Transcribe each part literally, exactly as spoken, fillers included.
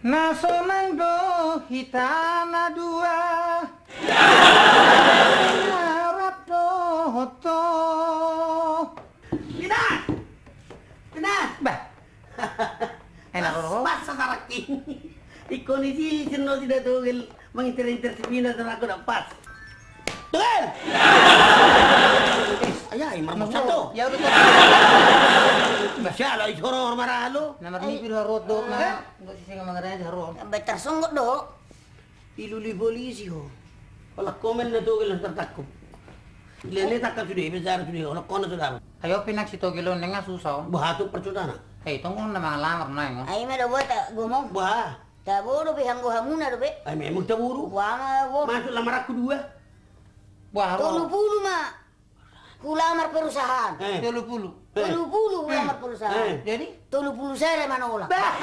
Na sonang do hita na dua. Arap dohot ho. Pina! Pina! Bah. Enak, pas, pas sasarak i. Ingkon i si, sinno si da togel manginter-inter si Pina, sonang do pas. Togel! Ayah, i marmocak do. Ya udah, Togel. Siala, i soro maralo. Nomor ni piro harus do, na. Enggak sih, saya nggak ngerti, harus. Sampai tersunggut do. Ilului polisi ho. Olat komen na Togel na tartangkup. Ilehon tangkap sude, penjara sude, olat kona saudara. Ayo, Pina, si Togel on, nunga susah on. Bah, tu percutana. Hei, tong on na mangalamar nai on. Ai ma do buat gomong. Bah. Tabo dope, hanggo hamuna dope. Ai memang tabo do. Bah, ma, bah. Masuk lamaranku dua. Bah, tolu pulu ma. Hulamar perusahaan. Eh. Tolu pulu. Eh. Tolu pulu hulamar perusahaan. Eh. Jadi? Tolu pulu sada manolak. Bah.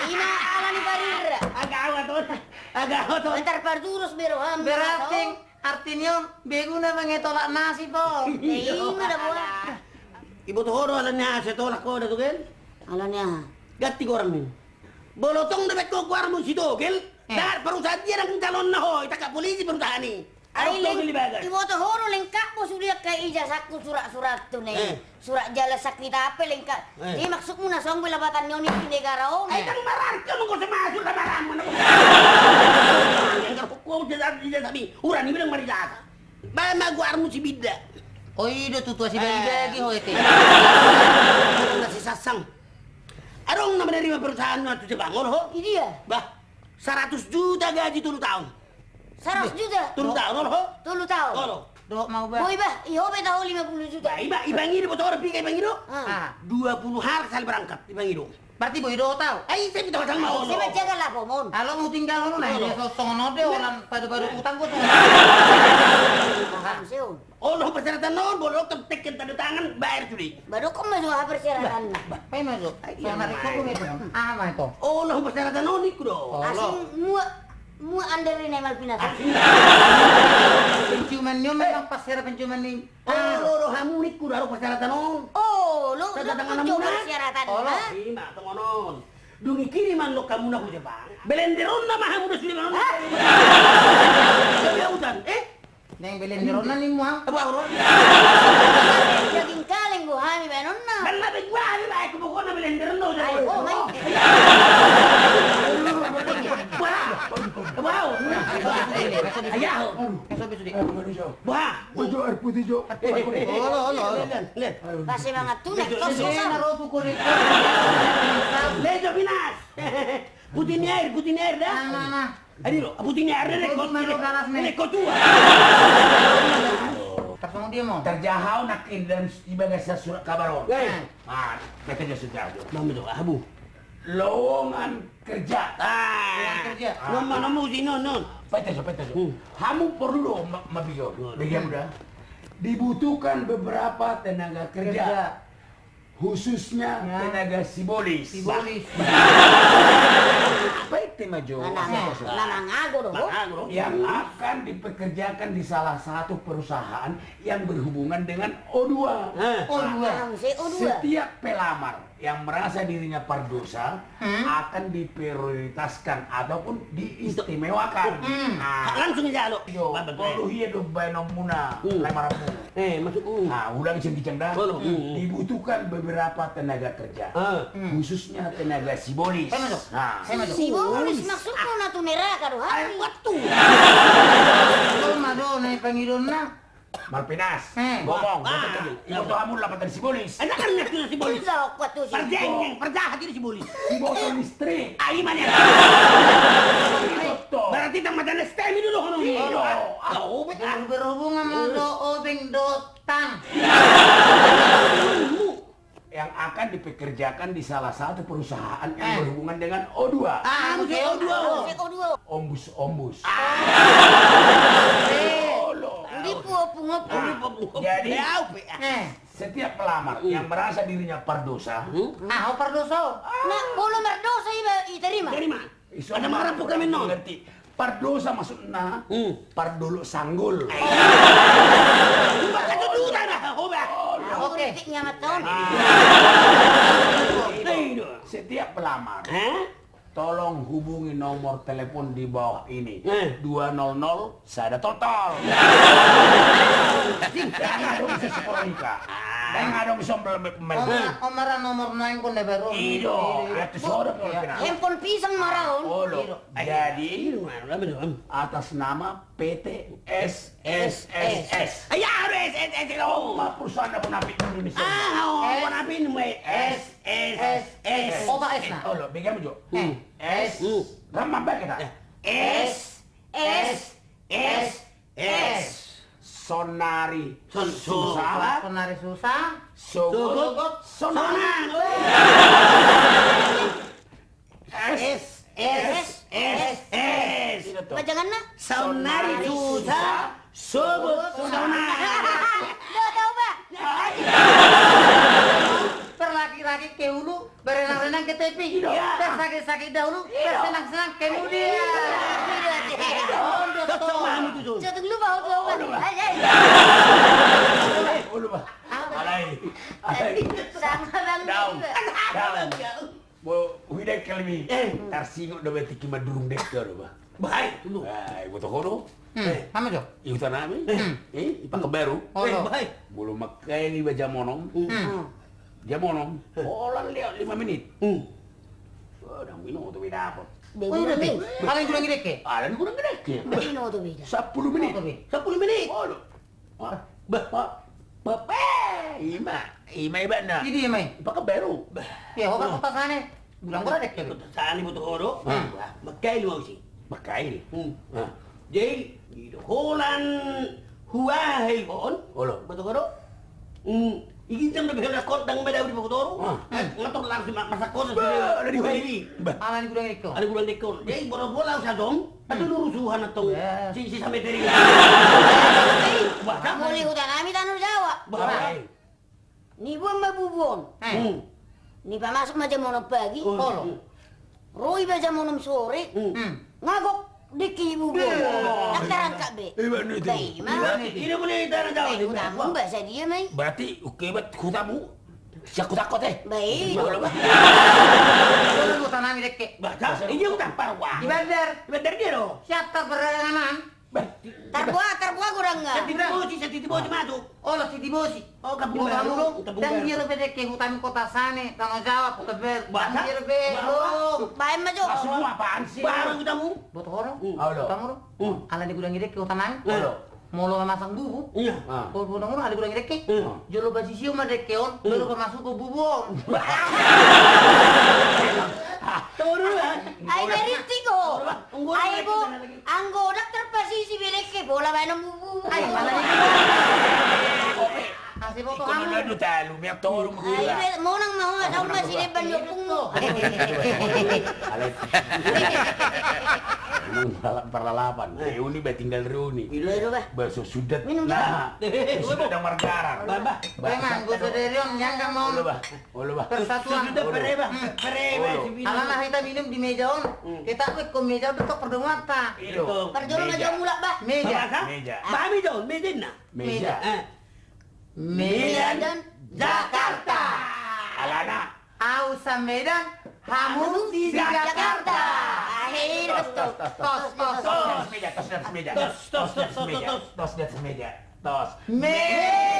Ima ala ni parirra. Agak awat on. Agak awat on. Ntar parjurus be roham. Berarti artinya on, begu na mangetolak nasib on. Eh, ima da buat. Iboto ho do ala ni aha sai tolak ho da Togel? Ala ni aha? Ganti goarmu. Molo tong dope ho goarmu si Togel, eh, ndang perusahaan dia ndang calonna ho, itangkap polisi perusahaan i. Ai leng-, iboto ho do lengkap bo sude angka ijazahku, surat-suratku ne. Eh. Surat jalan sakit apa lengkap. Eh. Jadi maksudmu na songon be lapatan ni on i di negara on. Ai ndang mararka mangko so masuk lamaranmu na. Ijazah, ijazah mi. Urani bilang marijazah. Baen ma goarmu si Binda. Oh, i do tutua si bagi-bagi ho ete. Na si Sassang. Adong na menerima perusahaan na tu Jepang, olo ho? Idia. Bah. Saratus juta gaji tolu taon. Saratus juta? Tolu taon, olo ho? Tolu taon. Olo. Dohot ma au bah. Boi bah, i ho be taho lima pulu juta. Bah, i bah, i bah i do, botol piga i bah i do? Ah. Dua pulu hal sahali berangkat, i bah i do. Berarti boi do taho. Ai, sai bito hasang ma olo. Sai manjaga lapomon. Alo, mau tinggal olo na, olo. Dia sosongon on de, olo. Orang padu-padu utang gua tuh. Paham sih, Om. Olo, persyaratan on, bolok tekan tanda tangan, bayar sude. Baru kau masuk apa persyaratan? Bah, bah, pai masuk. Ai, iya, sama Riko, mai. Kau itu. Ah, mai to. Olo, persyaratan on, ikut do. Olo. Asing mua, mua under ini mal pinata. Asing. Penciuman ni on memang pas era penciuman ni. Olo, olo, hamu ni, ikut do persyaratan on. Olo, tanda tangan hamu na. Persyaratan. Olo. Ima, tongon on. Dung i kini mandok hamu na hu Jepang. Belenderonna ma hamu da sude manon. Hah? Jadi autan, eh? Neng belenderonna ni mua. Abu abu. Daging kaleng gua hami baenonna. Bella be gua hami bae ku pokokna belenderonna udah. Ayo, oh, mai. Wah. Abu abu. Ayah. Wah. Air putih, Jo. Air putih, Jo. Olo, olo, olo. Kasih mangan tunas. Lejo, Pinas. Putih ni air, putih ni air dah. Nah, nah, nah. Adi lo, putih ni air dah. Terjahau nak dalam ibaga surat kabar on. Ah, kata dia sudah. Mami tu abu. Lowongan kerja. Ah. Lowongan kerja. Non, non, non, non. Paita, paita. Hamu porlu do ma-, mabigo. Begitu dah. Dibutuhkan beberapa tenaga kerja. Khususnya tenaga sibolis. Sibolis. Apa itu, Majo? Yang akan dipekerjakan di salah satu perusahaan yang berhubungan dengan O dua. O dua. Setiap pelamar yang merasa dirinya pardosa akan diprioritaskan ataupun diistimewakan. Langsung ijalo. Olo, ia do baenonmuna. Lamaranmu. Eh, masuk. Ulang sing kencang dah. Dibutuhkan beberapa tenaga kerja. Khususnya tenaga sibolis. Sibolis maksudmu na tu neraka do hami. Air batu. Olo, Majo, na pangidoanna. Malpinas. Ngomong. Iboto hamu lapatan sibolis. Enak kan sibolis. Parjengeng, parjahat ini sibolis. Siboto listrik. Ai mana. Berarti tang mata na S T M itu do hono. Iyo. Berhubungan sama do obeng do tang. Yang akan dipekerjakan di salah satu perusahaan yang berhubungan dengan O dua. Ah, musik O dua. Musik O dua. Ombus-ombus. Jadi, setiap pelamar yang merasa dirinya pardosa. Ah, pardosa. Nah, molo mardosa iba, iterima. Terima. Ada marah bukan menol. Ngerti. Pardosa maksudna, pardolok sanggul. Oke. Setiap pelamar, tolong hubungi nomor telepon di bawah ini. Dua nol nol sada tol tol. Dang adong so sekolah ika. Dang adong so mel- mel- Om, Om, mara nomor nangkon na baru. Ido, atu sodo pol kena. Handphone pisang mara on. Olo. Jadi, atas nama P T S S S S. Iya, harus S S S S. Oh, ma perusahaan apa napi Indonesia? Ah, oh, apa napi ini, Mbak? S S S S. Otak S na. Oh, lo, bagaimana, Jo? S. Ramah baik kita. S S S S. Sonari susah. Sonari susah. Sogot. Sonang. S S S S. Bajanganna? Saonnari susah, sogot sonang. Lo tau ba? Perlaki-laki ke hulu, berenang-renang ke tepi. Persakit-sakit dahulu, bersenang-senang kemudian. Cocok mamu tu. Cocok lu mau tau ba? Alai. Alai. Sama bang. Daun. Daun. Bo, huida kalbi. Tarsingot do berarti ki madurung dek do ba. Bahai. Ai, boto ho do. Sama jo. Ihuta nami. Eh, i Pakanbaru. Bahai. Molo mangkaili ba jam onom. Jam onom. Holan lewat lima menit. Dang binoto be dapot. Alani gudang dek ke. Alani gudang dek ke. Sampulu menit. Sampulu menit. Olo. Bah, bah, bah, bah, ima, ima iba na. Idi ima i. Pakanbaru. Bah. Iya, ho kan kota sana. Gudang gudang dek ke. Kota sana boto ho do. Bah, mangkaili ma au si. Mangkaili. Jadi, di holan huahai on. Olo. Boto ho do. Iginjang do behe na kondang ma dau di boto ho do. Ngator langsung masak kota. Bah, alani gudang dek ke. Alani gudang dek ke. Jadi, boto ho do langsung adong. Atu lurus Tuhan antong. Si, si sampai dari. Molo huta nami Tano Jawa. Nibuan ma bubu on. Nipamasuk ma jam onom pagi. Ro iba jam onom sore. Ngagok dek i bubu on. Dang tarangkap be. Iba ni tu. Iba ni tu. Hutamu ba sadia ma i. Berarti oke bet hutamu. Siak ku takot eh. Baik. Olo bah. Olo huta nami dek ke. Bah, iya huta parwa. Di bandar. Di bandar dia do. Siap tak beranaman. Tarboa, tarboa gudang nga. Siti Bosi, Siti Bosi masuk. Olo Siti Bosi. Oh, Kampung Baru. Dang dia lo be dek ke hutami kota sana, Tano Jawa, Pakanbaru. Dang dia lo be. Baen ma jo. Semua apaan sih? Baru hutamu. Boto ho do. Hutamu do. Alani gudang dek ke huta nami. Olo. Molo mamasang bubu. Iya. Molo boto ho do alani gudang dek ke. Jolo basisio ma dek ke on. Jolo pamasuk bubu on. Ai beritik ho. Ai bo, anggo dang tarpasisi be dek ke bola baen on bubu. Ai malah. Asi boto hamu. Ai be monang ma ho, asal masih leban jopung. Alai. Memang parlalapan. Reuni ba tinggal reuni. Baso sudat. Minum sudat. Sudat dang margarar. Memang boso dari on nyangka mau. Olo bah. Persatuan. Sudah pare bah. Pare bah. Alana hita minum di meja on. Kita wek ko meja on betok pertemuan ta. Parjolo meja mulak bah. Meja. Bah meja on, meja na. Meja. Medan, Jakarta. Alana. Au sa Medan, hamu di Jakarta. Akhir tos tos tos tos tos meja, tos di atas meja. Tos tos tos tos tos. Tos di atas meja. Tos. Medan.